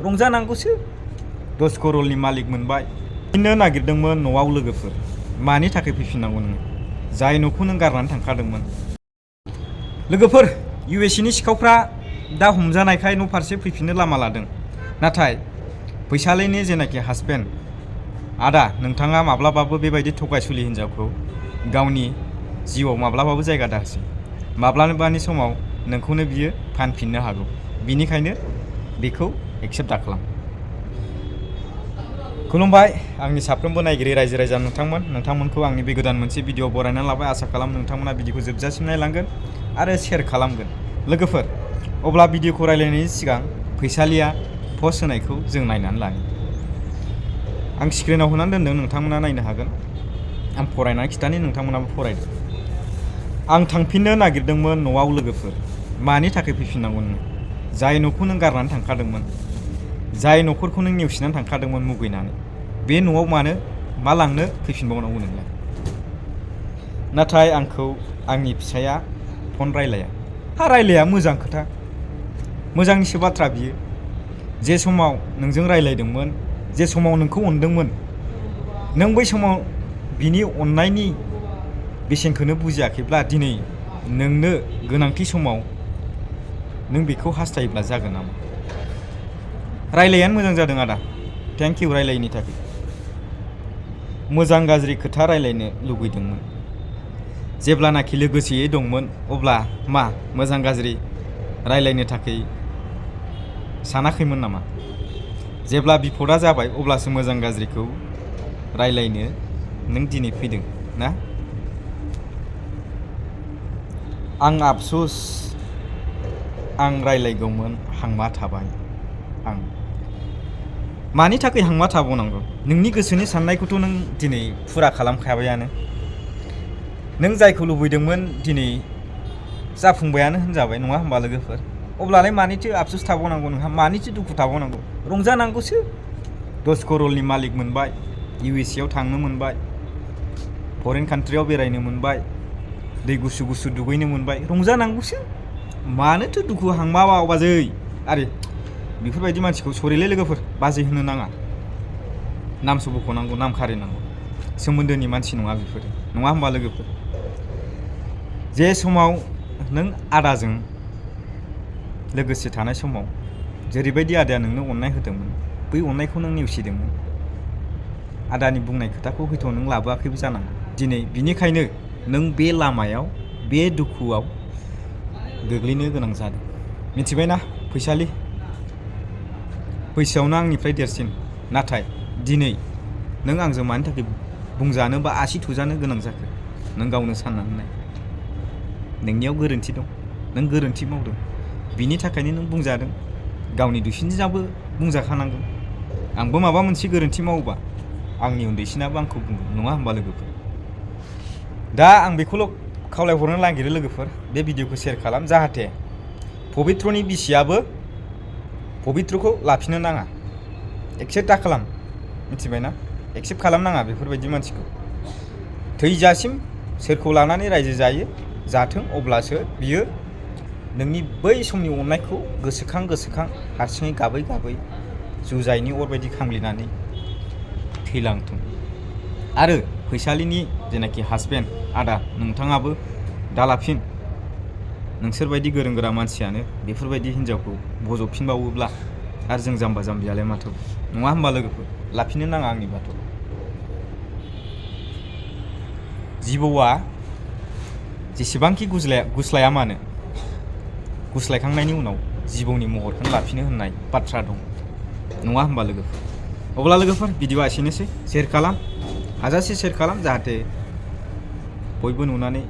रंजानांगौसो 10 करोड़नि मालिक मोनबाय फैफिननो नागिरदोंमोन न'आव लोगोफोर मानि थाखाय फैफिननांगौ नोङो जाय न'खौ नों गारनानै थांखादोंमोन लोगोफोर USA नि सिखावफ्रा दा हमजानायखाय न' फारसे फैफिननो लामा लादों नाथाय फैसालिनि जेनाखि हासबेन्ड आदा नोंथाङा माब्लाबाबो बेबायदि थगायसुलि हिनजावखौ गावनि जिउआव माब्लाबाबो जायगा दाहोसै माब्लाबानि समाव नोंखौनो बियो फानफिननो हागौ बिनिखायनो बेखौ एक्सेप्ट दाखालाम खुलुमबाय आंनि साफ्रोमबो नायगिरि रायजो राजा नोंथांमोनखौ आंनि बे गोदान मोनसे भिडिअ बरायनानै लाबाय आसा खालाम नोंथांमोना भिडिअखौ जोबजासिम नायलांगोन आरो शेयार खालामगोन लोगोफोर अब्ला भिडिअखौ रायलायनायनि सिगां फैसालिया पस्ट होनायखौ जों नायनानै लानि आं स्क्रिनाव होनानै दोनदों नोंथांमोना नायनो हागोन आं फरायनानै खिथानि नोंथांमोनाबो फरायदो आं थांफिननो नागिरदोंमोन न'आव लोगोफोर मानि थाखाय फैफिननांगौ नोङो जाय न'खौ नों गारनानै थांखादोंमोन जाय न'खरखौ नों नेवसिनानै थांखादोंमोन मुगैनानै बे न'आव मा लांनो फैफिनबावनांगौ नोंलाय नाथाय आंखौ आंनि फिसाया फन रायलाया मोजां खोथा मोजांनिसो बाथ्रा बियो जे समाव नोंजों रायलायदोंमोन जे समाव नोंखौ अनदोंमोन नों बै समाव बिनि अननायनि बेसेनखौनो बुजियाखैब्ला दिनै नोंनो गोनांथि समाव नों बेखौ हास्थायोब्ला जागोन नामा रायलायानो मोजां जादों आदा थेंक इउ रायलायनि थाखाय मोजां गाज्रि खोथा रायलायनो लुगैदोंमोन जेब्लानाखि लोगोसेयै दंमोन अब्ला मा मोजां गाज्रि रायलायनो थाखाय सानाखैमोन नामा जेब्ला बिपदा जाबाय अब्लासो मोजां गाज्रिखौ रायलायनो नों दिनै फैदों ना आं आफसुस आं रायलायगौमोन हांमा थाबाय आं मानि थाखाय हांमा थाबावनांगौ नोंनि गोसोनि साननायखौथ' नों दिनै फुरा खालामखाबायानो नों जायखौ लुबैदोंमोन दिनै जाफुंबायानो होनजाबाय नङा होमबा लोगोफोर अब्लालाय मानिथो आफसुस थाबावनांगौ नोंहा मानिथो दुखु थाबावनांगौ रंजानांगौसो 10 करोड़नि मालिक मोनबाय USA आव थांनो मोनबाय फरेन कान्ट्रियाव बेरायनो मोनबाय दै गुसु गुसु दुगैनो मोनबाय रंजानांगौसो मानोथो दुखु हांमा बाजै आरे बेफोरबायदि मानसिखौ सरिलै लोगोफोर बाजै होनो नाङा नामसो बख'नांगौ नाम खारिनांगौ सोमोन्दोनि मानसि नङा बेफोर नङा होमबा लोगोफोर जे समाव नों आदाजों लोगोसे थानाय समाव जेरैबायदि आदाया नोंनो अननाय होदोंमोन बै अननायखौ नों नेवसिदोंमोन आदानि बुंनाय खोथाखौ हयथ' नों लाबोआखैबो जानांगौ दिनै बिनिखायनो नों बे लामायाव बे दुखुआव गोग्लैनो गोनां जादों मिथिबायना फैसालि बैसोआवनो आंनिफ्राय देरसिन नाथाय दिनै नों आंजों मानि थाखाय बुंजानो बा आसि थुजानो गोनां जाखो नों गावनो साननानै नाय नोंनियाव गोरोन्थि दं नों गोरोन्थि मावदों बिनि थाखायनो नों बुंजादों गावनि दुइसिनजोंबो बुंजाखानांगौ आंबो माबा मोनसे गोरोन्थि मावोबा आंनि उन्दैसिनाबो आंखौ बुंगोन नङा होमबा लोगोफोर दा आं बेखौल' खावलायहरनो नागिरो लोगोफोर बे भिडिअखौ शेयार खालाम जाहाथे पबित्रनि बिसियाबो पबित्रखौ लाफिननो नाङा एक्सेप्ट दा खालाम मिथिबायना एक्सेप्ट खालामनाङा बेफोरबायदि मानसिखौ थैजासिम सोरखौ लानानै रायजो जायो जाथों अब्लासो बियो नोंनि बै समनि अननायखौ गोसोखां हारसिङै गाबै जुजाइनि अर बायदि खामग्लिनानै थैलांथों आरो फैसालिनि जेनाखि हासबेन्ड आदा नोंथाङाबो दालाफिन नोंसोरबायदि गोरों गोरा मानसियानो बेफोरबायदि हिनजावखौ बजबफिनबावोब्ला आरो जों जाम्बा जाम्बियालाय माथो नङा होमबा लोगोफोर लाफिननो नाङा आंनि बाथ' जिबौआ जेसेबांखि गुस्लाया मानो गुस्लायखांनायनि उनाव जिबौनि महरखौनो लाफिनो होननाय बाथ्रा दं नङा होमबा लोगोफोर अब्ला लोगोफोर भिडिअआ एसेनोसै शेयार खालाम हाजासे शेयार खालाम जाहाथे बयबो नुनानै